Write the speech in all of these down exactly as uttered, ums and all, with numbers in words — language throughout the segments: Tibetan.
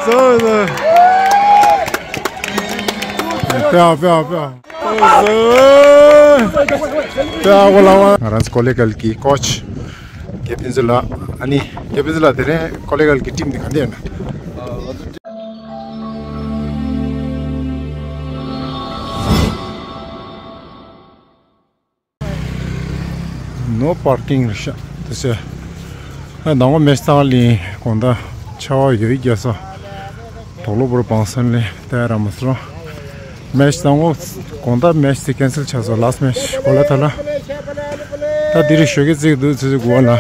ང་རང་ཚོ་ཀོ་ལེ་གལ་གྱི་ཀོ་ཆི་རྒྱལ་ཕུན་ཚོགས་ལགས། ཨ་ནི་རྒྱལ་ཕུན་ཚོགས་ལགས། དེ་རིང་ཀོ་ལེ་གལ་གྱི་ཊིམ་དེ་ག་འདྲ་ཡོད་ན། No parking རེད་ཤག་དེ་ཚེ། ཨ་ནང་པ་མེ་སྟག་གླིང་དགོང་དག་ཆར་པ་ཡོད་རྒྱག་ས། དོག་ལོ་བོར་བང་སོན་ལས་ཏའི་ར་མ་སོ། མེ་སྟག་དགོང་དག་མེ་སྟག་ཀན་སལ་ཆགས་སོང་། ལཱ་སི་མེ་སྟག་གོ་ལ་ཐ་ལ། ད་དེ་རིང་ཞོགས་ཀས་བརྩིགས་འདུག་ཚོད་ཚོད་དགོས་ལ།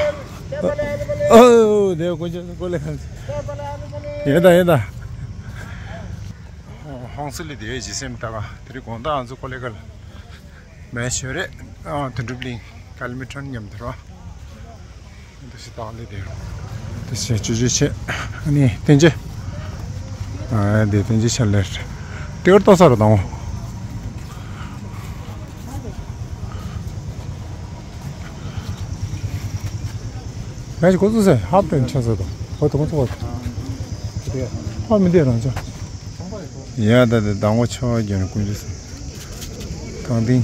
ཨོ་དེ་དཀོན་མཆོག་གསུམ་ཀོ་ལེ་གལ། ཡིན་ད་ཡིན་ད། ཧོང་སི་ལི་དེ་ཇི་སེམས་ད་ག་དེ་རིང་དགོང་དག་ང་ཚོ་ཀོ་ལེ་གལ། མེ་ཤོར་རེད། ཨ་དོན་གྲུབ་གླིང་ཀལ་མི་ཊོན་མཉམ་དུ་རོ། འདི་ཞིག་དང་ལས་དེ་རོ། འདི་ཞིག་ཅུ་ཅུ་ཆེ། ཨ་ནི་བསྟན་རྒྱས། ཨ་འདི་བསྟན་རྒྱས་ཆ་ལེར། ཏི་ཀར་ཏོ་ས་རོ་དང་འོ། ང་ཞིག་ཁོ་ཚོ་ཟེར་ཧབ་ཏན་ཆ་ཟེར་དང་། ཧོ་ཏོ་ཁོ་ཚོ་བ། ཧ་མི་འདི་རང་ཅག་ཡ་ད་དེ་དང་པོ་ཆོ་རྒྱན་ཀུན་རིས། གང་ཏིང་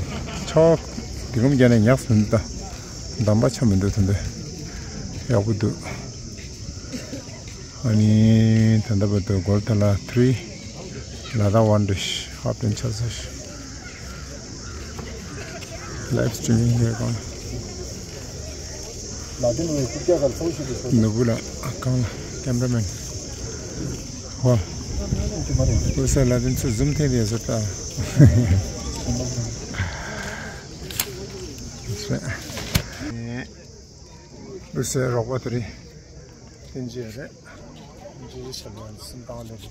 ཆོ་དེ་རུམ་རྒྱ་ནས་ཉག་སུ་འདུག་ད་འདམ་པ་ཆ་མི་འདུག་དེ་འདྲ་ཡག་པོ་འདུག་ཨ་ནི་ད་ལྟ་བར་དུ་སྒོར་ཐ་ལ་ཐི་རི་ལ་དྭགས་ཝན་ཌེ་ཧབ་ཏན་ཆ་ཟེར། ལའིབ་སི་ཊི་རི་མིང་ལས་གང་། ལ་དེ་ནས་ཀུ་ཀྱ་གར་ཚོགས་ཞིག་གི་སོ། ནུ་བུ་ལ་གང་ལ་ཀེམ་ར་མེན། ཧོ། ཨུ་ས་ལ་དེ་ཚོ་ཛུམ་ཐེ་དེ་སོ་ད། ཨུ་ས་རོགས་པ་དེ་རེད། བསྟན་རྒྱས་རེད། བསྟན་རྒྱས་ཆ་ལོན་སུམ་བཏང་ལེ་རེད།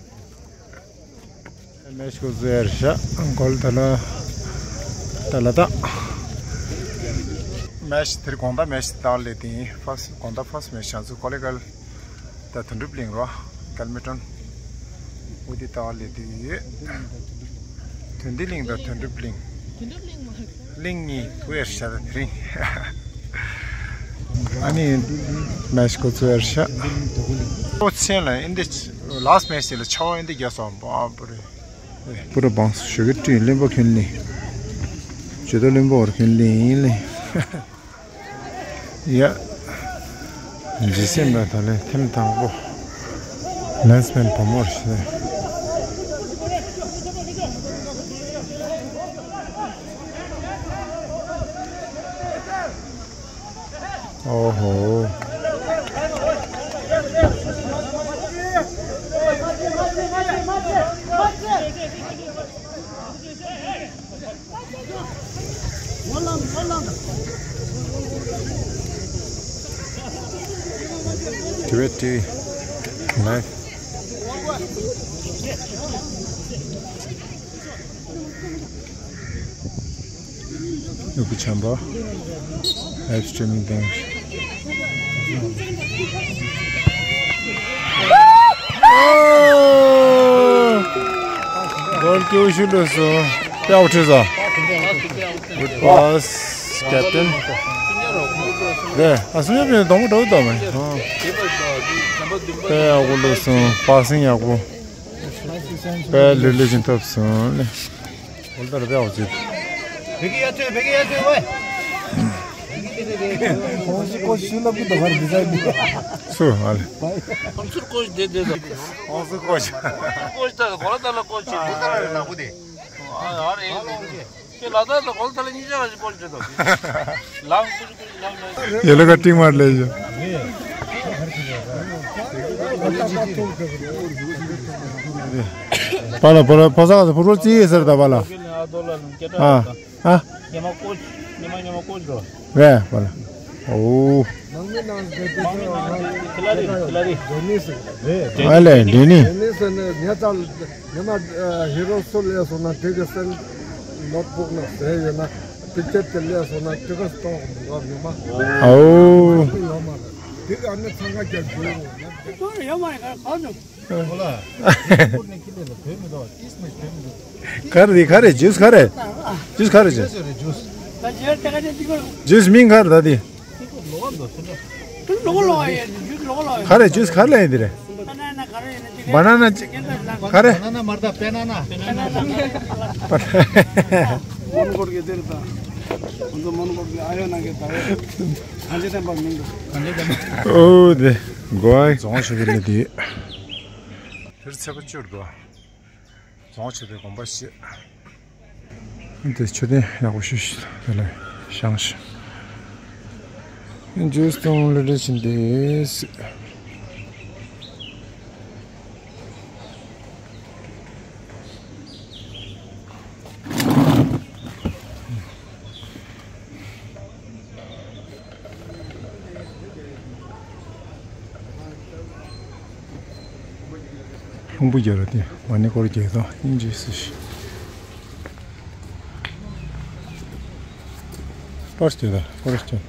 མེ་ཤི་ཀོ་ཟེར་ཤ་གོལ་ད་ལ་ད་ལ་ད། མེ་ཤི་དེར་དགོང་དག་མེ་ཤི་བཏང་ལེ་དེ་ཡིན། ཕ་སི་དགོང་དག་ཕ་སི་མེ་ཤི་ང་ཚོ་ཀོ་ལེ་གལ་ད་དོན་གྲུབ་གླིང་རོ། ཀལ་མི་ཊོན་འོ་དེ་བཏང་ལེ་དེ་ཡོད། དོན་ལྡན་གླིང་དང་དོན་གྲུབ་གླིང་། གླིང་གཉིས་ཐུ་ཨེར་ཤ་ད་དེ་རིང་། ཨ་ནི་མེ་ཤི་ཀོ་ཚུ་ཨེར་ཤ། ཨོ་ཚེ་ལ་ཨིན་དེ་ལཱ་སི་མེ་ཤི་ལ་ཆོ་ཨིན་དེ་རྒྱ་སོང་བ་པུ་རེ། པུ་ར་བང་སུ་ཞོ་གི་ཏྲི་ལེན་པ་ཁྱོད་ནི། ཇོ་ཏོ་ལེན་པ་བར་ཁྱོད་ལེན་ཡིན་ལེ། ཡ། ཇི་སེམས་ལ་ད་ལེ་ཐེམ་དང་པོ། ལེན་སི་མེན་བུ་མོར་ཤི། ཨོ་ཧོ། Tibet T V live. ནུ་བུ་ཆེན་པོ། ལའིབ་སི་ཊི་རི་མིང་དང་། གོལ་ཀྱོ་ཤུ་ལོ་སོ། ཏེའོ་ཁྲི་ཟ། Good pass, captain. རེད། ཨ་སུ་ཉོ་པའི་དོང་པོ་འགྲོ་གི་འདུག་མེ། ཨ། དཔེ་ཡག་པོ་ལོ་སོང་། པ་སིང་ཡག་པོ། དཔེ་ལྷོད་ལྷོད་ཅིག་ཐོབ་སོང་ལེ། ཨོལ་ཏར་དཔེ་ཡག་པོ་བྱེད། བེ་གི་ཡ་ཐོས། བེ་གི་ཡ་ཐོས་ཝེ། ཁོང་ཚོ་ཀོ་ཤུ་ལབ་གི་འདུག་ག་རེ་འདི་ཚ་འདི། སུ་ཨ་ལེ། ཁོང་ཚོར་ཀོ་ཤུ་དེ་དེ་དང་། ཁོང་ཚོ་ཀོ་ཤུ། ཀོ་ཤུ་ད་གོ་ལ་ད་ལ་ཀོ་ཤུ། ཨ་རེ་ལ་ཀོ་དེ། ཨ་རེ། ཁྱེད་ལ་དྭགས་དང་གོ་ལ་ཐ་ལ་གཉིས་ཆ་ག་ཞིག་སྐོར་བྱེད་དོ། ལམ་ཀུ་ཀུ་ལམ་ལམ། ཡ་ལ་ཀ་ཏིང་མར་ལས་ཡ། པ་ལ་པ་ལ་ཕ་ས་ག་ས་ཕུར་བུ་རྩི་ཡི་ཟེར་ད་པ་ལ། ཨ་ཨ། ཉི་མ་ཀོ་ཉི་མ་ཉི་མ་ཀོ་འགྲོ། རེད་པ་ལ། ཨོ། ཁི་ལ་རི་ཁི་ལ་རི། ཨ་ལེ་འདི་ནི། ཉི་མ་ཧི་རོ་སུ་ལས་སོང་ན་དེ་གི་སེམས་ནོ་ཊི་བུག་ནང་ཟེར་ཡོད་ན་པིག་ཅར་དེ་ལས་སོང་ན་ཏི་ཀ་སི་ཏོག་མི་འགོ་མི་མ། ཨོ། ཡོད་མ་རེད། དེ་ག་ནི་ཚང་ཁ་རྒྱབ་རྒྱུ་ཡོད་ན། ཡོད་མ་རེད། ག་ག་ནི། ག་རེ་ག་རེ་ཇུས་ག་རེ། ཇུས་ག་རེ་ཇུས། ཇུས་མིང་ག་རེ་ད་དེ། ག་རེ་ཇུས་ག་རེ་ལེན་དེ་རེད། ག་རེ་ཇུས་ག་རེ་ལེན་དེ་རེད། བ་ན་ན་ཅིག་ག་རེ། བ་ན་ན་མར་ད་པེ་ན་ན། མོན་གྷོ་གི་དེར་ད། ཁོང་ཚོ་མོན་གྷོ་གི་ཨ་ཡོ་ན་གི་ད་ཡོད། གང་ཅི་བསྟན་པ་མིན་འདུག། ཨོ་དེ་གོ་ཨ་རྫོང་ཆེ་གི་ལི་དེ། དེར་ཚེས་པ་བཅུར་འདུག། རྫོང་ཆེ་བའི་དགོན་པ་ཞིག། འདི་མཆོད་རྟེན་ཡག་པོ་ཞིག་དེ་ལ་བཞེངས་ཤིང་། ཇུས་དང་ལི་ལི་ཕྱིན་ཏེ། ལྷུན་པོ་རྒྱལ་རབས་དེ་མ་ཎི་སྐོར་རྒྱལ་དང་སྙིང་རྗེ་སྲིད་ཞི། པར་རྒྱལ་དང་པར་རྒྱལ།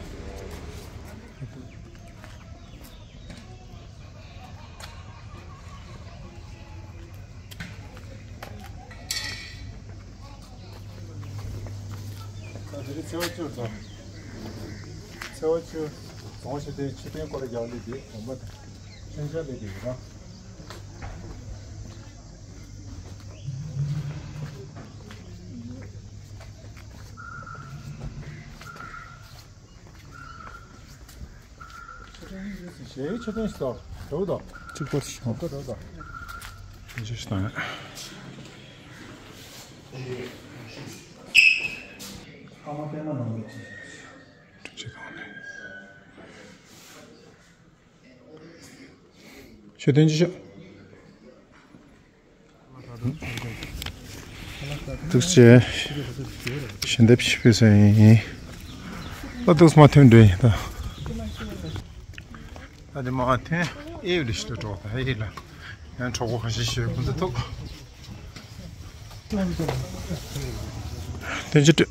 ད་དེ་རིང་ཚེས་པ་བཅུ་རེད་དོ། ཚེས་པ་བཅུ། རྫོང་ཆེ་བའི་མཆོད་རྟེན་སྐོར་རྒྱག་ལས་དེ་དགོན་པ་དང་མཚོན་ཆ་ལས་དེ་ཡོད་ར། ཞེས་མཆོད་རྟེན་ཞིག་དང་འགྲོ་དང་། གཅིག་པ་ཞིག་འགྲོ་དང་། འདི་ཞིག་དང་། ཕ་མ་པད་མ་ནང་མི་ཅིག་ཅིག་དང་ནི། མཆོད་རྟེན་ཅིག་ཤོག། ཐུགས་རྗེ་ཆེ། ཞལ་འདེབས་ཞུས་པའི་སྲོལ་ཡིན། ད་ཐུགས་མ་ཐོན་འདྲ་ཡིན་ད། ད་དེ་མ་ཐོན་ཨེ་ཡོད་ལ་ཞིག་ཏུ་གྲོགས་ད་ཨེ་ལ། ཡང་གྲོགས་པོ་ཁ་ཤས་ཤིག་ཁོང་ཚོ་ཐུག། དོན་ཅི་སྤྲོད།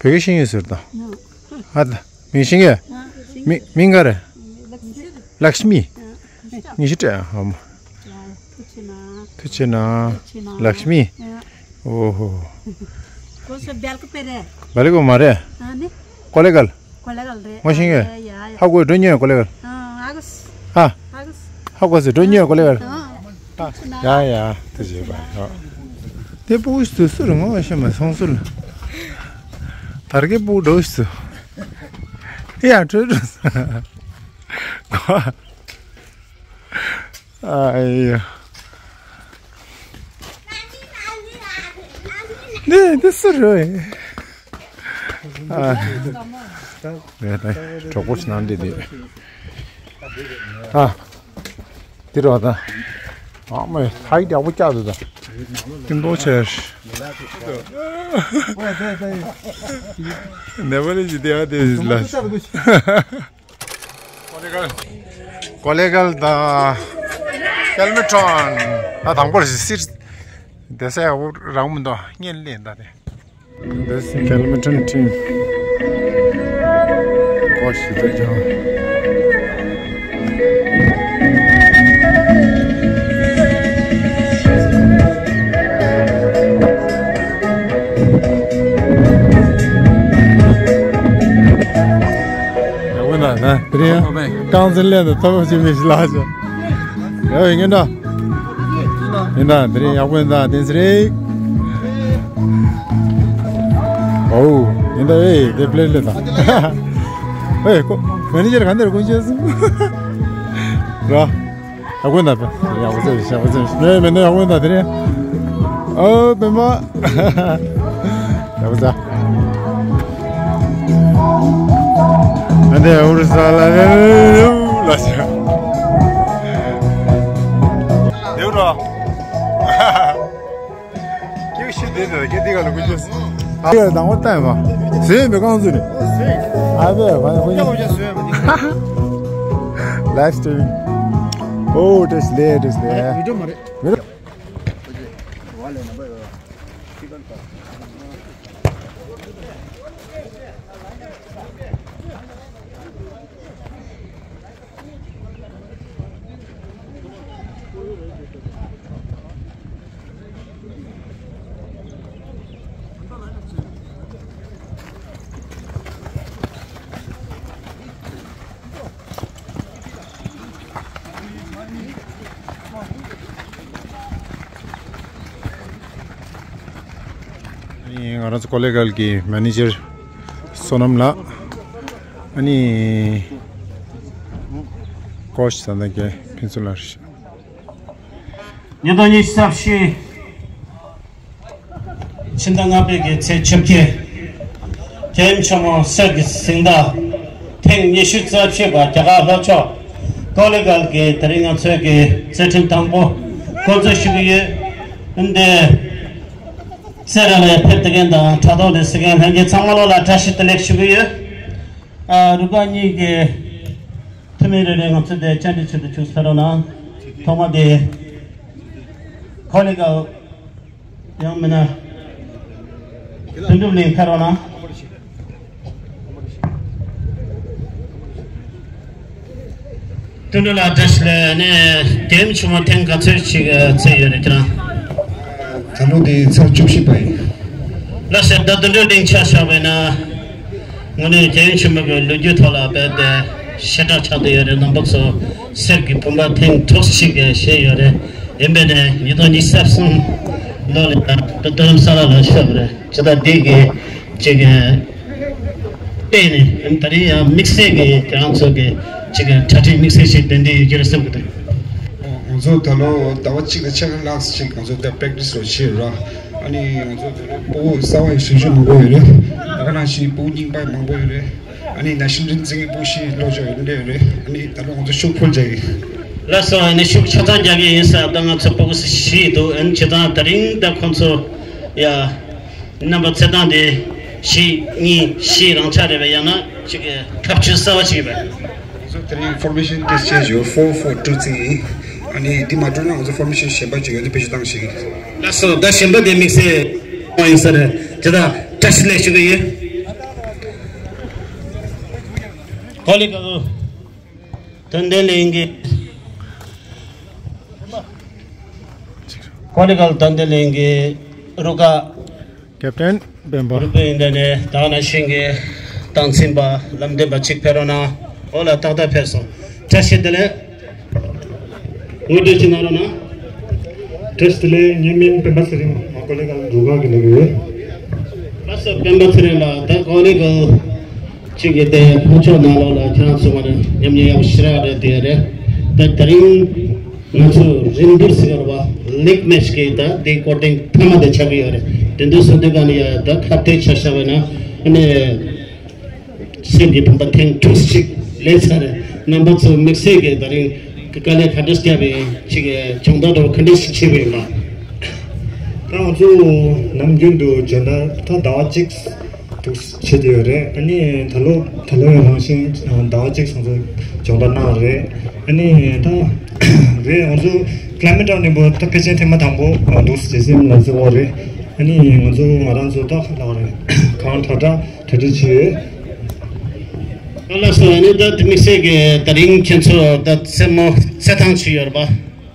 བོད་སྐད་ཤེས་ཡོན་ཟེར་ད། ཨ་ད། མིང་ཤེས་གི། མིང་མིང་ག་རེ། ལཀྵྨི། ངེས་ཤེས་སྤྲད་ཨ་མ། ཐུགས་ཆེ་ན། ལཀྵྨི། ཨོ་ཧོ། བལ་ཀོ་མ་རེད། ཀོ་ལེ་གལ། ངོ་ཤེས་གི། ཧ་གོ་འགྲོ་ཉོས་ཀོ་ལེ་གལ། ཧ། ཧ་གོ་ཟེར་འགྲོ་ཉོས་ཀོ་ལེ་གལ། ཡ་ཡ་དེ་བྱེད་པ་ཡོད། དེ་སྤུ་གུ་ཞིག་ཏུ་སུ་རུ་ངོ་ཤེས་མ་སོང་སུ་ལ། དར་གྱི་སྤུ་གུ་འགྲོ་ཞིག་ཏུ། དེ་ཡང་གྲོས་འགྲོ་ས། ཨ་ཡ། འདི་འདི་སུ་རུ། ཨ། ཡ་ད་གྲོགས་པོ་ཞིག་ནང་འདི་འདི། ཨ། འདི་རོ་ད། ཨ་མ་ཧའི་ཡག་པོ་བཀྱག་འདུག་ད། ཀིན་པོ་ཆེ། ནེ་པ་ལི་ཇི་དེ་ཨ་དེ་ལ། ཀོ་ལེ་གལ་དང་། ཀེལ་མི་ཁྲོན། ད་དང་པོར་སིར། བསྡད་ས་ཡག་པོ་རང་མི་འདུག་བརྙན་ལེན་ད་དེ། This is Kalimantan team. ཀོ་ཤི་ཏེ་ཀྱང་། ཡག་པོ་འདུག་ན། དེ་རིང་རྐང་འཛིན་ལེན་དུ་ཐོབ་ཅིག་མི་ཞིག་ལགས་ཤོག། ཡོད་ཡིན་འདྲ། ཡིན་ད་དེ་རིང་ཡག་པོ་ཡིན་ད་བསྟན་ཟེར་རེད། ཨོ། ཡིན་ད་ཨེ་དེ་པླེ་ལེ་ད། ཨེ་ཀོ་མེ་ནེ་ཇར་ག་འདིར་ཀུན་ཆེ་སུ། ར། ཡག་པོ་ཡིན་ད་པ། ཡག་པོ་ཚེ་ཡག་པོ་ཚེ་མེ་མེ་ནེ་ཡག་པོ་ཡིན་ད་དེ་རིང་། ཨོ་པེ་མ། ཡག་པོ་ཚེ། ཨ་ནི་ཨུ་རུ་ས་ལ་ལེ་ལེ་ལ་ཤ། ལེའུ་ར། ཀྱེ་ཤི་དེ་དེ་ཀྱེ་དེ་ག་ལ་ཀུ་ཅོས། ཨ་ཡ་དང་བ་ཏན་བ། ཟེ་མེ་གང་ཟེ་ནི། ཨ་བེ་བ་ཀུ་ཅོས། Live streaming. ཨོ་དེ་ལེ་དེ་ལེ། བི་ཌིའོ་མ་རེད། ང་རང་ཚོ་ཀོ་ལེ་གལ་གྱི་མེ་ནེ་ཇར་བསོད་ནམས་ལགས། ཨ་ནི་ཀོ་ཆི་ད་ལྟ་གི་ཕུན་ཚོགས་ལགས། ཉིས་སྟོང་ཉི་ཤུ་རྩ་བཞི་ཕྱི་ཟླ་ལྔ་པའི་གི་ཚེས་བཅོ་བརྒྱད། རྒྱལ་ཡུམ་ཆེན་མོ་གསེར་གྱི་གཟེངས་རྟགས་ཐེངས་ཉི་ཤུ་རྩ་བཞི་པ་རྒྱ་གར་ལྷོ་ཕྱོགས་ཀོ་ལེ་གལ་གྱི་དེ་རིང་ང་ཚོའི་གི་མཛད་འཕྲིན་དང་པོ་འགོ་འཛུགས་ཞུ་གི་ཡོད། འདི་སེ་ར་ལ་ཕེབས་བསྡད་མཁན་དང་དྲ་ཐོག་ནས་གཟིགས་མཁན་ལྷན་རྒྱས་ཚང་མ་ལོ་ལ་བཀྲ་ཤིས་བདེ་ལེགས་ཞུ་གི་ཡོད། ཨ། རུ་ཁག་གཉིས་ཀྱི་འཐུས་མི་རེ་རེ་ང་ཚོ་དེ་བཅར་འདྲི་བྱེད་དུ་བཅུག་ཕེབས་རོགས་གནང་། ཐོག་མ་དེ་ཁོ་ལེ་གལ། ཡང་མིན་ན་དོན་གྲུབ་གླིང་ཕེབས་རོགས་གནང་། དོན་གྲུབ་ལགས་བཀྲ་ཤིས་བདེ་ལེགས། ནས་རྒྱལ་ཡུམ་ཆེན་མོ་ཐེངས་ག་ཚོད་ཅིག་ཚད་ཡོད་རེད་ཁྱེད་རང་། ད་ལོ་དེ་ཚར་བཅུ་བཞི་པ་ཡིན། ལགས་སོ། ད་དོན་གྲུབ་གླིང་ཆ་བཞག་པ་ཡིན་ན། དངོས་གནས་རྒྱལ་ཡུམ་ཆེན་མོ་གི་ལོ་རྒྱུས་ཐོག་ལ་རྦད་དེ་ཞེ་དྲག་ཆགས་བསྡད་ཡོད་རེད། རྣམ་པ་ཚོ་གསེར་གྱི་བུམ་པ་ཐེངས་དྲུག་ཅིག་བཞེས་ཡོད་རེད། ཡིན་པས་ནས་ཉིས་སྟོང་ཉི་ཤུ་རྩ་གསུམ་ལོ་ལ་ད་རྡ་རམ་ས་ལ་ལ་བཞག་པ་རེད། ཇི་ལྟར་འདི་གི་ཅིག་བལྟས་ནས་ད་རིང་ཡང་དམིགས་བསལ་གྱི་ཁྱེད་རང་ཚོ་གི་ཅིག་གྲ་སྒྲིག་དམིགས་བསལ་ཞིག་ཏན་ཏན་ཡོད་ཀྱི་རེད་བསམ་གྱི་འདུག་ང་ཚོ་ད་ལོ་ཟླ་བ་གཅིག་ལ་ཆ་ག་ལྷག་ཅིག་ང་ཚོ་ད་པེག་ཊི་སི་རོ་བྱེད་ར། ཨ་ནི་ང་ཚོ་ད་ལོ་སྤུ་གུ་གསར་པ་ཡི་ཞིབ་ཞིབ་མང་པོ་ཡོད་རེད། ད་ག་ནང་བཞིན་སྤུ་གུ་རྙིང་པ་མང་པོ་ཡོད་རེད། ཨ་ནི་ན་གཞོན་འཛིན་གྱི་སྤུ་གུ་ཞིག་ལོ་ཅོག་ཡོད་འདྲ་ཡོད་རེད། ཨ་ནི་ད་ལོ་ང་ཚོ་ཤུགས་ཕུལ་བྱ་ཡིན། ལགས་སོ། ཨ་ནི་ཤུགས་ཆ་ཚང་རྒྱག་གི་ཡིན་ས། ད་ང་ཚོ་སྤུ་གུ་བཞི་འདུག་ཨ་ནི་བྱས་ཙང་ད་རིང་ད་ཁོང་ཚོ་ཡ། རྣམ་པ་ཚད་སྟངས་དེ་བཞི་གཉིས་བཞི་རང་ཆ་རེད་པས། ཡང་ན་ཅིག་ཐབས་ཇུས་གསར་པ་ཞིག་རེད། ང་ཚོ་དེ་རིང་ཕོར་མེ་ཤན་ཊེ་སི་ཊི་བྱས་ཡོད། ཕོར་ཕོར་ཊུ་ཐི་རི་ཡིན། ཨ་ནི་འདི་མ་འགྲུབ་ན་ང་ཚོ་ཕོར་མེ་ཤན་གཞན་པ་ཅིག་ཡོད་དེ་བེད་སྤྱོད་བཏང་ཞིག་ལགས་སོ། ད་གཞན་པ་དེ་དམིགས་བསལ་གང་ཡིན་ས་རེད། དེ་དག་བཀྲ་ཤིས་བདེ་ལེགས་ཞུ་གི་ཡིན། ཀོ་ལེ་གལ་དོན་ལྡན་གླིང་གི། ཀོ་ལེ་གལ་དོན་ལྡན་གླིང་གི་རུ་ཁག་ཀེབ་ཊན་སྤེན་པ། རུ་དཔོན་ཡིན་ད་ནས་ད་ག་ནང་བཞིན་གྱི་སྟངས་འཛིན་པ་ལམ་སྟོན་པ་གཅིག་ཕེབས་རོགས་གནང་། འོ་ལ་ཏག་ཏག་ཕེབས་སོང་། བཀྲ་ཤིས་བདེ་ལེགས། ངོ་སྤྲོད་ཅིག་གནང་རོགས་གནང་། བཀྲ་ཤིས་བདེ་ལེགས། ངའི་མིང་སྤེན་པ་ཚེ་རིང་། ང་ཀོ་ལེ་གལ་རུ་ཁག་གི་ལས་ཀ་ཡོད། ལགས་སོ། སྤེན་པ་ཚེ་རིང་ལགས། ད་ཀོ་ལེ་གལ་གཅིག་གི་དེ་ལྷོ་ཕྱོགས་ནང་ལོགས་ལ་ཁྱེད་རང་ཚོ་མ་ནས་མཉམ་ཉལ་ཡག་པོ་ཞེ་དྲག་རེད་དེ་རེད། ད་དེ་རིང་ང་ཚོ་རིམ་བསྟུད་ཟེར་བ་ལིག་མེ་ཆི་གི་ད་དེ་སྐོར་ཐེངས་མཐའ་མ་དེ་ཆགས་ཀྱི་ཡོད་རེད། དེ་འདུག་སེ་འདུག་ག་ནས་ཡ་ད་ཁ་གཏད་ཆ་བཞག་པ་ན་ཨ་ནི་སེམས་ཀྱི་བུམ་པ་ཐེངས་དྲུག་ཅིག་ལེན་ཚར་རེད། རྣམ་པ་ཚོ་དམིགས་བསལ་གྱི་ད་རིང་དཀའ་ལས་ག་འདྲ་བརྒྱབ་པའི་ཅིག་སྦྱོང་བརྡར་འདྲ་བོ་ག་འདྲ་ཞིག་བྱས་པ་ཡིན་པ། ད་ང་ཚོ་ནམ་རྒྱུན་དུ་སྦྱོང་བརྡར་ད་ཟླ་བ་གཅིག་འདུག་བྱེད་ཀྱི་ཡོད་རེད། ཨ་ནི་ད་ལོ་ད་ལོ་ཡང་རང་བཞིན་ཟླ་བ་གཅིག་སོང་ཚོད་སྦྱོང་བརྡར་གནང་བ་རེད། ཨ་ནི་ད་རེད། ང་ཚོ་ཀ་ལའི་མེ་ཊི་ནང་ནས་པོ་ད་ཕལ་ཆེར་ཐེངས་མ་དང་པོ་འདུག་ཇེ་སེམས་ལ་བརྩི་བ་རེད། ཨ་ནི་ང་ཚོ་ང་རང་ཚོ་ད་ལག་རེད་གང་དྲག་དྲག་གྲ་སྒྲིག་བྱས་ཡོད། ཨ་ལགས་སོ། ཨ་ནི་ད་དེ་དམིགས་བསལ་གྱི་ད་རིང་ཁྱེད་ཚོ་ད་རྩེད་མོ་རྩེད་ཐང་ཅིག་ཡོད་རེད་པ།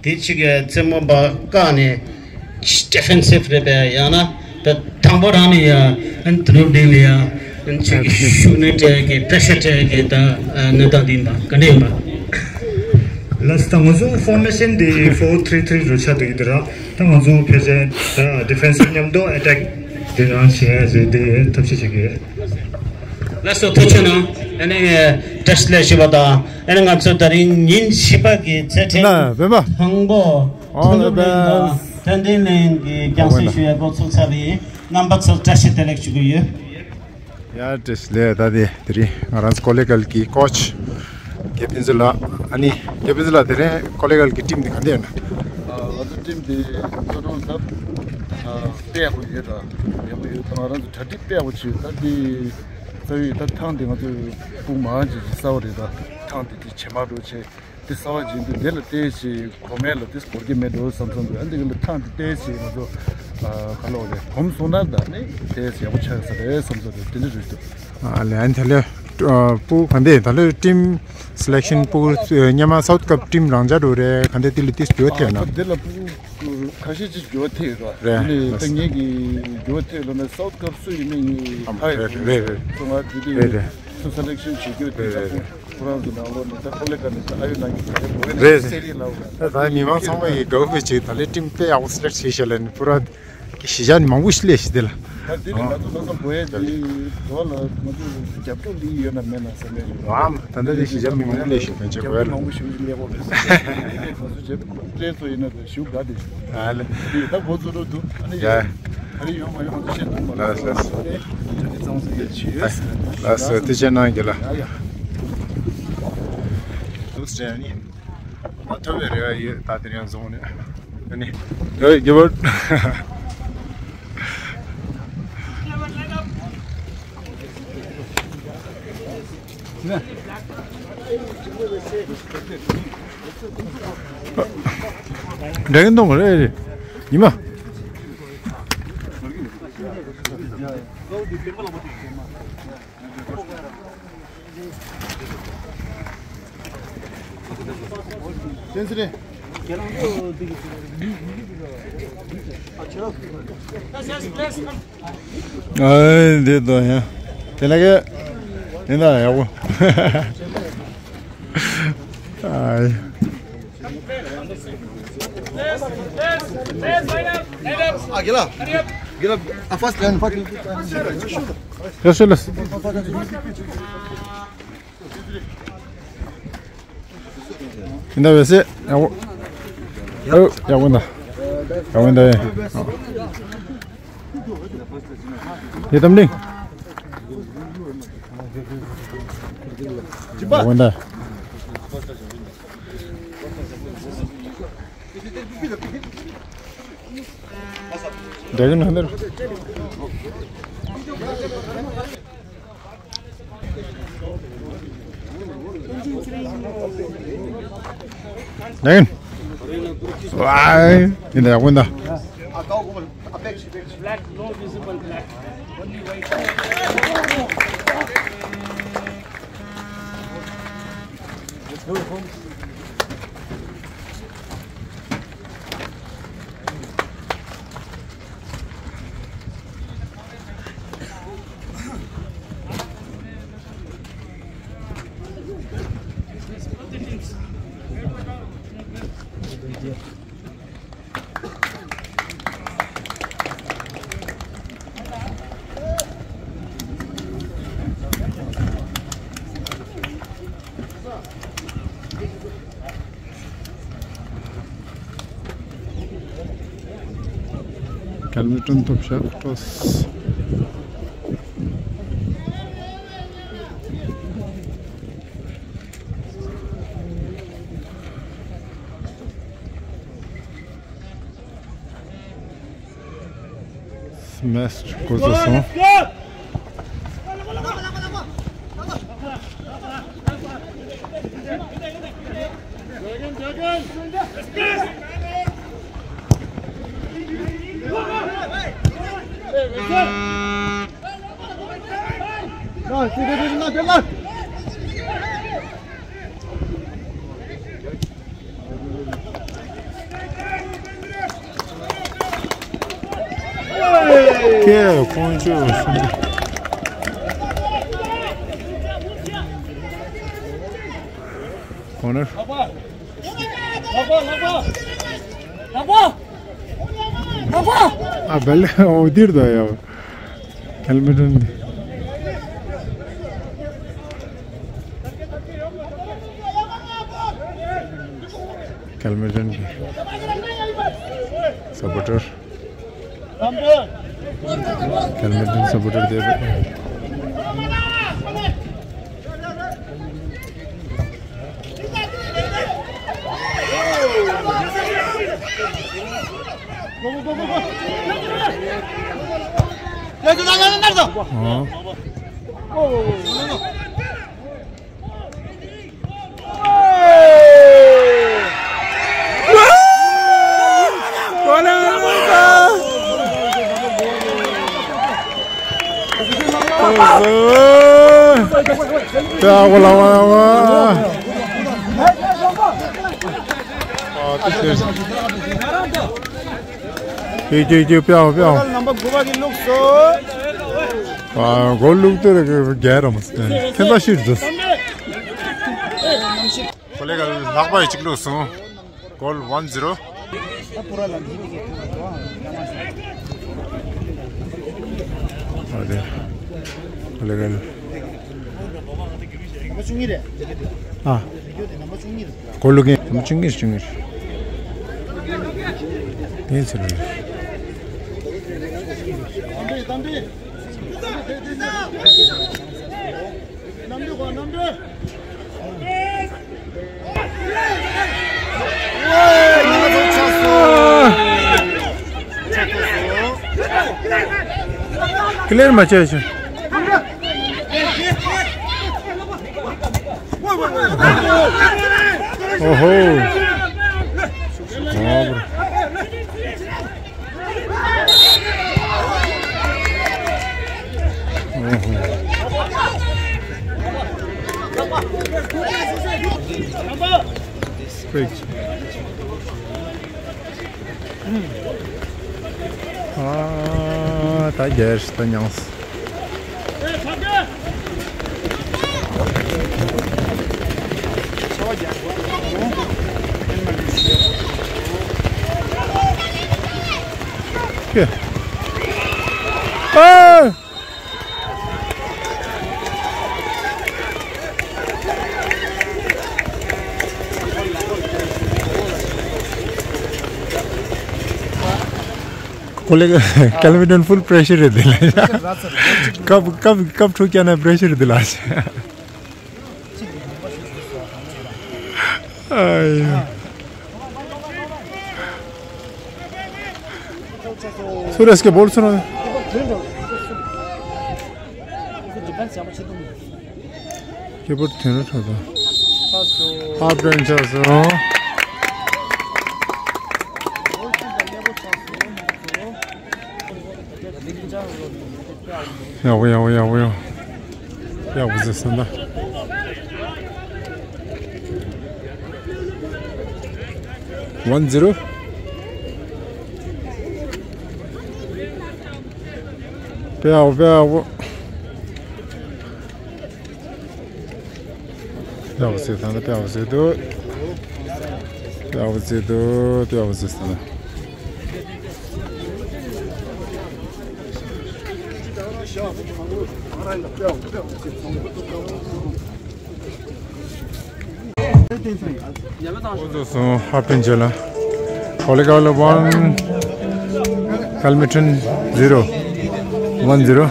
དེ་གཅིག་གི་རྩེད་མོ་པ་བཀག་ནས་ཌི་ཕེན་སིབ་རེད་པས། ཡང་ན་ད་དང་པོ་རང་ནས་ཡང་ཨ་ནི་དེ་ནོར་ལྡིང་ནས་ཡང་ཨ་ནི་གཅིག་གི་ཤུགས་སྣོན་སྤྲད་ཀྱི་པེ་རེ་ཤར་སྤྲད་ཀྱི་ད་གནས་སྟངས་དེ་ཡིན་པ་ག་འདྲ་ཡིན་པ། ལགས་སོ། ད་ང་ཚོ་ཕོར་མེ་ཤན་དེ་ཕོར་ཐི་རི་ཐི་རི་རུ་ཆགས་བསྡད་ཀྱི་འདུག་ར། ད་ང་ཚོ་ཕལ་ཆེར་ད་ཌི་ཕེན་སིབ་མཉམ་དུ་ཨེ་ཊེག་དེ་རང་བྱེད་ཡ་རེད། དེ་ཐབས་ཤེས་བྱེད་ཀྱི་ཡོད། ལགས་སོ། ཐུགས་རྗེ་གནང་། ཨ་ནི་བཀྲ་ཤིས་བདེ་ལེགས་ཞུ་བ་དང་། ཨ་ནི་ང་ཚོ་ད་རིང་ཉིན་བཞི་པ་གི་མཛད་འཕྲིན་ན་བོད་པ་དང་པོ་ཨོ་ཐུན་ལེ་ཐུན་ལེན་གྱི་རྒྱང་སྲིང་ཞུ་ཡ་འགོ་ཚུགས་ཚར་བ་ཡིན། རྣམ་པ་ཚོར་བཀྲ་ཤིས་བདེ་ལེགས་ཞུ་གི་ཡོད། ཡ་བཀྲ་ཤིས་བདེ་ལེགས། ད་དེ་དེ་རིང་ང་རང་ཚོ་ཀོ་ལེ་གལ་གྱི་ཀོ་ཆི་རྒྱལ་ཕུན་ཚོགས་ལགས། ཨ་ནི་རྒྱལ་ཕུན་ཚོགས་ལགས། དེ་རིང་ཀོ་ལེ་གལ་གྱི་ཊིམ་དེ་ག་འདྲ་ཡོད་ན། ང་ཚོ་ཊིམ་དེ་ཚོ་ནང་ད་དཔེ་ཡག་པོ་ཡོད་ད། ཡག་པོ་ཡོད་ད། ང་རང་ཚོ་གྲ་སྒྲིག་དཔེ་ཡག་པོ་བྱས་ཡོད་ད། དེ་རྩ་བའི་ད་ཐང་དེ་ང་ཚོ་སྤུ་མང་ཅིག་གི་གསར་པ་རེད་ད། ཐང་དེ་དེ་ཇེ་མང་འགྲོ་བྱས། དེ་གསར་པ་ཅིག་འདུག་དེ་ལ་བལྟས་ཤིག་གོ་མེད་ལ་དེ་གོ་གི་མེད་འགྲོ་བསམ་བསམ་འདུག་ཨ་འདི་ག་ལ་ཐང་དེ་བལྟས་ཤིག་ང་ཚོ་ག་ལོག་རེད་གོམས་སོང་ན་ད་ནི་བལྟས་ཤིག་ཡག་པོ་ཆགས་ས་རེད་བསམ་བསམ་འདུག་དེ་འདྲ་རེད་འདུག་ཨ་ལན་ད་ལོ་སྤུ་གུ་ག་འདི་ད་ལོ་ཊིམ་སི་ལེག་ཤན་སྤུ་གུ་སྔོན་མ་སའུ་ཐི་ཀབ་ཊིམ་རང་འཇགས་འགྲོ་རེད། ག་འདི་དེ་ལ་དེ་འགྱུར་བ་ཐེབས་ན། དེ་ལ་སྤུ་གུ་ཁ་ཤས་ཅིག་འགྱུར་བ་ཐེབས་ཡོད་རེད། རེད། དེ་ནི་ད་ངེད་ཀྱི་འགྱུར་བ་ཐེབས་ལ་ནི་སའུ་ཐི་ཀབ་སུ་ཡིན་མིན་ངེད་ཧ་ཡོད་རེད། རེད་རེད། སོ་ང་དེ་དེ་རེད་རེད། སུ་སི་ལེག་ཤན་བྱེད་རྒྱུ་དེ་རེད་ད་རེད། ཁོ་རང་ཚོ་ནང་ལོགས་ནས་ད་ཀོ་ལེ་གལ་ནས་ད་ཨ་ཡོད་ནང་གི་ད་རེད་བོད་ནས་རེད་སེ་རི་ལ་བ། ད་ད་མི་མང་ཚང་མ་ཡི་དགའ་པོ་བྱེད་ད་ལས་ཊིམ་དཔེ་ཡག་པོ་སི་ལེག་བྱས་ཤག་ལ་ནི་པུ་ར། གཞིས་ཆགས་ནི་མང་པོ་ཞིག་སླེབས་ཤག་དེ་ལ། ད་དེ་ནི་ང་ཚོ་ལྷག་བསམ་དགོས་ཡ་དེ་འགྲོ་བ་ལ་ང་ཚོ་རྒྱབ་སྐྱོར་འདི་ཡོད་ན་མེད་ན་བསམ་པའི་རེད། ཨང་། ད་ལྟ་དེ་གཞིས་ཆགས་མི་མང་པོ་སླེབས་ཤག་ཕན་ཆད་རྒྱབ་སྐྱོར་གོ་ཡ་མང་པོ་ཞིག་སླེབས་ཡོད་རེད། ང་ཚོ་རྒྱབ་སྐྱོར་སྤྲད་ཚོ་ཡིན་ན་ད་ཞུ་དགའ་དེ། ཨ་ལེ། དེ་ད་འགོ་ཚུགས་འགྲོ་འདུག་ཨ་ནི་ཡ། ཨ་རི་ཡོང་མ་ཡོང་ང་ཚོ་ཤེས་ཐུབ་མ་ལགས་ལགས་ལགས། ཨ་ནི་ད་དེ་གཙང་སེལ་ཡ་ཆེ་ཡོད། ལགས་སོ། ཐུགས་རྗེ་གནང་རྒྱུ་ལ། ཡ་ཡ། འདུག་ཟེར་ནི། མ་ཐོབ་པའི་རེ་བ་ཡོད། ད་དེ་རིང་བཟུང་ནས། ཨ་ནི། ཨོ་རྒྱལ་པོ། འདྲ་གིན་གཏོང་གི་རེད་རེད། ཉི་མ། ཨ་འདི་དོ་ཡ། དེ་ལ་གེ། དེ་འདྲ་ཡག་པོ། ཨ། ཨ་གེ་ལ། གེ་ལ། ཨ་ཕར་སི་ཊི་ལེན་ཕར་སི་ཊི་ལེན། ལགས་སོ་ལགས། ཡིན་ད་བས་སེ། ཡག་པོ། ཨོ་ཡག་པོ་ཡིན་ད། ཡག་པོ་ཡིན་ད་ཡེ། ཡེ་དམ་ལིང་། ཡག་པོ་ཡིན་ད། འདྲ་གི་ན་འདིར། འདྲ་གི་ན། ཝའི། ཡིན་ད་ཡག་པོ་ཡིན་ད། གལ་མི་ཀྲུང་ཐོབ་ཤག་ཀྲོས། སི་མེ་སི་འགོ་བཙུགས་སོང་། ཀེ་ཁོང་ཆུ་སུམ་ཅུ། ཁོ་ནར། ཨ་བལ་ཨོ་དིར་དོ་ཡོ། ཁལ་མི་ཏོན། ཁལ་མི་ཏོན་གྱི་སཔོར་ཊར། ཁལ་མི་ཏོན་སཔོར་ཊར་དེ། ཀྱེ་ཀྱེ་ཀྱེ། པའོ་པའོ། རྣམ་པ་དགུ་པ་གི་ལུགས་སོ། ཨ། གོ་ལུགས་དེ་རེ་གེ་ར་མ་སྟེ་ཁེན་ད་ཤིར་ཛུས། ཁོ་ལེ་ག་ལྷག་པ་ཡི་གཅིག་ལུགས་སོང་། གོལ་ཝན་ཛི་རོ། ད་པུ་ར་ལ་འདི་ནི་གེ་ཐུག་པ་འགྲོ་ཨ། ཡ་མ་ཤ། ཨ་ལེ། ཨ་ལེ་གན། ཨ། གོ་ལུ་གན་ནམ་བཅུ་གཉིས་བཅུ་གཉིས། ངས་ཚེ་ལོ། ཀི་ལེར་མ་བྱས་ཤིང་། ཨོ་ཧོ། ཨོ་བར། ཨ། ད་རྒྱལ་ད་མྱངས། ཨ། ཁོ་ལེ་ཀལ་མི་ཏོན་ཕུལ་པྲེ་ཤར་རེད་དེ་ལ། ཀབ་ཀབ་ཀབ་འཁྲུག་ཀྱ་ན་པྲེ་ཤར་དེ་ལ། ཨ་ཡ། སུ་རེད་སྐད་བོར་སོང་ན། སྐད་བོར་དོན་ར་ཁྲོད་དུ། ཧབ་ཏན་ཆགས་སོང་། ཡག་པོ་ཡག་པོ་ཡག་པོ་ཡོ། ཡག་པོ་ཟེར་སོང་ད། One zero། དཔེ་ཡག་པོ་དཔེ་ཡག་པོ། དཔེ་ཡག་པོ་ཟེར་ད་ད་དཔེ་ཡག་པོ་ཟེར་འདུག་དཔེ་ཡག་པོ་ཟེར་འདུག་དཔེ་ཡག་པོ་ཟེར་ད་ད། ཨོ་ཚོ་སོང་ཧབ་ཏན་ཇེ་ལ། ཧོ་ལི་ཀ་ལ་one། ཀལ་མི་ཏོན་zero། One zero།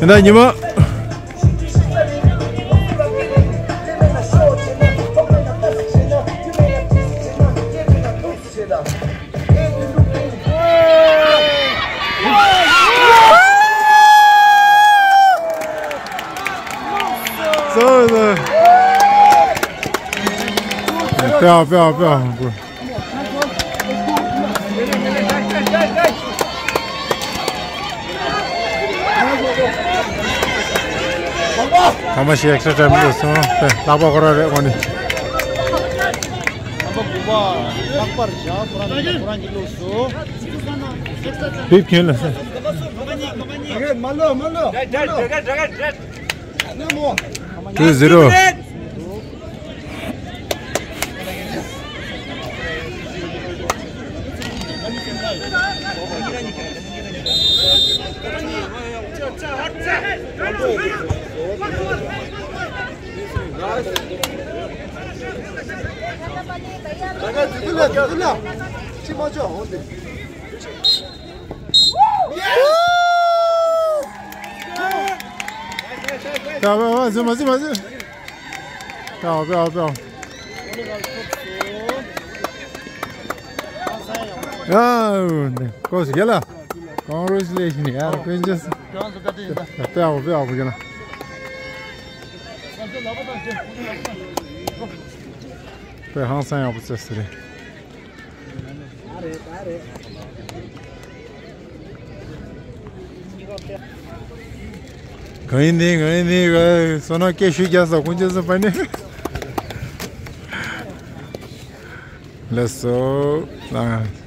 ཡིན་ད་ཉི་མ། སོ་སོ། དཔེ་ཨ་དཔེ་ཨ་དཔེ་ཨ། ཐ་མ་ཞིག་ཨེག་སི་ཊ་ཊའིམ་བླུགས་སོང་། ལྷག་པ་ཁོ་རང་རེད་ཁོ་ནི། ལྷག་པ་དགུ་པ་ལྷག་པར་བཞག་ཁོ་རང་ཁོ་རང་གིས་བླུགས་སོང་། བིབ་ཁྱོད་ལ་ཟེར། མ་ལོ་མ་ལོ། Two zero། ཡ་ཡ་ཡ། ཟིན་མ་ཟིན་མ་ཟིན། ཡ་ཡ་ཡ། ཡ་ཀོ་སི་རྒྱལ་ལ། Congratulations ཡ། ཀུན་མཁྱེན། དཔེ་ཡག་པོ་དཔེ་ཡག་པོ་རྒྱལ་ལ། དཔེ་ཧང་སང་ཡག་པོ་བྱས་ཟེར་རེད། གང་ཡིན་ནི་གང་ཡིན་ནི་ག་སོ་ན་སྐད་ཤུགས་རྒྱག་ས་ཁོང་ཚོ་སུ་ཕ་ནི། ལགས་སོ། ལགས།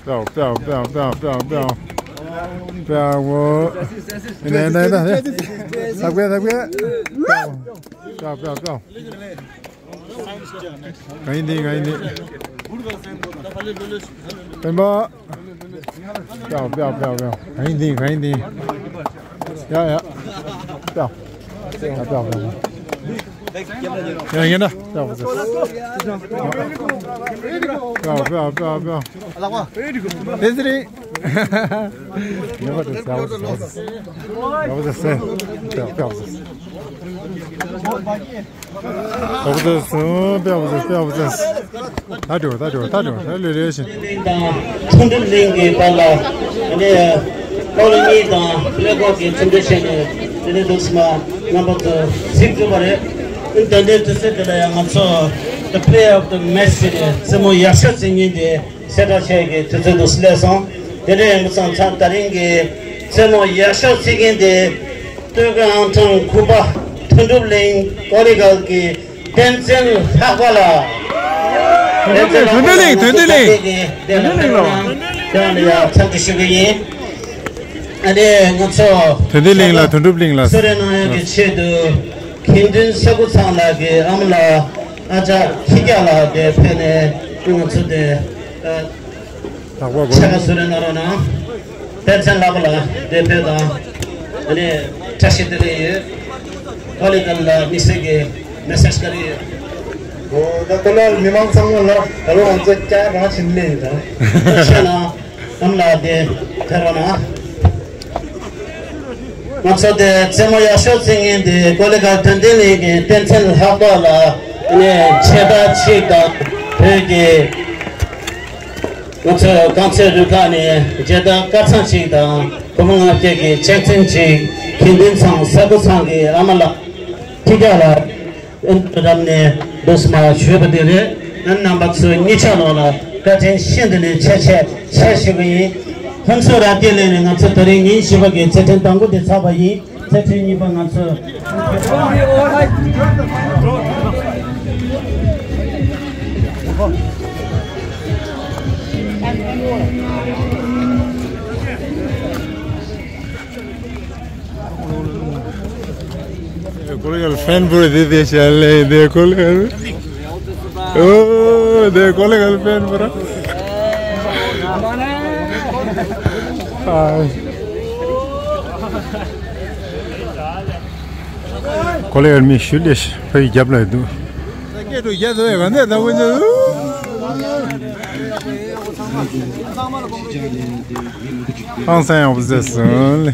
པེའོ་པེའོ་པེའོ། ནས་ནས་ནས། ཐབ་ཀའི་ཐབ་ཀའི། པེའོ་པེའོ་པེའོ། གང་ཡིན་འདི། གང་ཡིན་འདི། སྤེན་པ། ཕེབས་ཕེབས་ཕེབས་ཕེབས། གང་ཡིན་འདི། གང་ཡིན་འདི། ཡ་ཡ། ཕེབས། ཡ་ཕེབས་ཕེབས་ཕེབས། ཡ་ཡིན་ན་ཕེབས་ཕེབས་ཕེབས་ཕེབས། ལགས་པ། དེ་ཟེར་རེད། ཡ་ཕེབས་ཕེབས་ཕེབས། ཡ་ཕེབས་ཕེབས་ཕེབས། ཕེབས་ཕེབས་ཕེབས། ཨོ་ཙི་སུ། པེ་ཨོ་ཙི། པེ་ཨོ་ཙི། ད་འགྲོ། ད་འགྲོ། ད་འགྲོ། ད་ལེ་ལེ་བཞིན། དང་མཐུན་སྒྲིལ་གླིང་གི་བར་ལ་ནི་ཀོ་ལི་གཉིས་དང་ཀླད་ཀོར་གྱི་མཐུན་སྒྲིལ་བྱས་ནས་དེ་ནས་འདུག་སེ་མ་རྣམ་པ་ཚོ་གཟིགས་ཐུབ་པ་རེད། ད་ལྟའི་དུས་ཚོད་འདི་ལ་ཡང་ང་ཚོ་The Player of the Match ཟེར་ནས་རྩེད་མོ་ཡག་ཤོས་རྩེ་མཁན་དེ་གསལ་བསྒྲགས་བྱེད་ཀྱི་དུས་ཚོད་འདུག་སེ་སླེབས་སོང་། དེ་འདྲ་ཡིན་པ་ཙང་ད་རིང་གི་རྩེད་མོ་ཡག་ཤོས་རྩེ་མཁན་དེ་སྟོད་ཁ་ཨང་གྲངས་དགུ་པ་མཐུན་གྲུབ་གླིང་ཀོ་ལི་གལ་གྱི་བསྟན་འཛིན་ལྷག་པ་ལགས། བསྟན་འཛིན་ལྷག་པ་ལགས། དོན་ལྡན་གླིང་། དོན་ལྡན་གླིང་། དོན་ལྡན་གླིང་ལགས། ཁྱེད་རང་ལ་ཡང་འཚམས་འདྲི་ཞུ་གི་ཡིན། ཨ་ནི་ང་ཚོ་དོན་ལྡན་གླིང་ལ། དོན་གྲུབ་གླིང་ལ་གསོལ་རས་གནང་ཡག་གི་ཆེད་དུ་དགེ་འདུན་ས་ཁུ་ཚང་ལགས་ཀྱི་ཨ་མ་ལགས་ཨ་ཅག་ཁྱི་སྐྱག་ལགས་དེ་ཕེབས་ནས་ང་ཚོ་དེ་ཨ། ལག་པ་ཆ་ག་གསོལ་རས་གནང་རོགས་གནང་། བསྟན་འཛིན་ལགས་པ་ལགས་དེ་ཕེབས་དང་། ཨ་ནི་བཀྲ་ཤིས་བདེ་ལེགས་ཡོད། ཀོ་ལི་གལ་ལ་དམིགས་བསལ་གྱི་མེ་སེ་ཇི་ག་རེ་ཡོད། ཨོ་ད་ཀོ་ལི་གལ་མི་མང་ཚང་མ་ལ་ད་རུང་ང་ཚོ་སྐྱག་རང་བྱིན་ལེ་ཡིན་ད། ཆེ་ན་ཨ་མ་ལགས་དེ་ཕེབས་རོགས་གནང་། ང་ཚོ་དེ་རྩེད་མོ་ཡག་ཤོས་རྩེ་མཁན་དེ་ཀོ་ལི་གལ་དོན་ལྡན་གླིང་གི་བསྟན་འཛིན་ལྷག་པ་ལགས་ནས་མཇལ་དར་གཅིག་དང་བོད་ཀྱི་ང་ཚོའི་རྐང་རྩེད་རུ་ཁག་ནས་མཇལ་དར་དཀར་ཚང་གཅིག་དང་སྒོར་མོ་ལྔ་བརྒྱ་གི་ཆེད་རྩིས་གཅིག་དགེ་འདུན་ཚང་ས་ཁུ་ཚང་གི་ཨ་མ་ལགས་ཁྱི་སྐྱག་ལགས་ཨེ་འདྲ་རམ་ནས་འདུག་སེ་མ་ཞུས་པ་དེ་རེད། ཨ་རྣམ་པ་ཚོ་གཉིས་ཆ་ནང་ལ་བཀའ་དྲིན་ཤིན་ཏུ་ནས་ཆེ་ཆེ་ཆེ་ཞུ་གི་ཡིན། ལྷན་ཚོགས་ར་སྐྱེ་ལས་ནས་ང་ཚོ་དེ་རིང་ཉིན་བཞི་པ་གི་རྩེད་འགྲན་དང་པོ་དེ་ཚར་བ་ཡིན། རྩེད་འགྲན་གཉིས་པ་ང་ཚོ། ཀོ་ལི་གལ་ཕེན་བོ་རེད་དེ་དེ་ཤ་ལེ་དེ་ཀོ་ལི་གལ། ཨོ་དེ་ཀོ་ལི་གལ་ཕེན་བོ་ར། ཨ། ཀོ་ལི་གལ་མི་ཤུལ་ལེ་ཕ་ཡི་རྒྱབ་ལ་འདུག། སྐད་འགྲོ་རྒྱ་ཟོ་ཡ་ག་འདྲ་ད་ཀོ་ཉོ། ཧང་སང་ཡག་པོ་བཟོས་སོང་ལེ།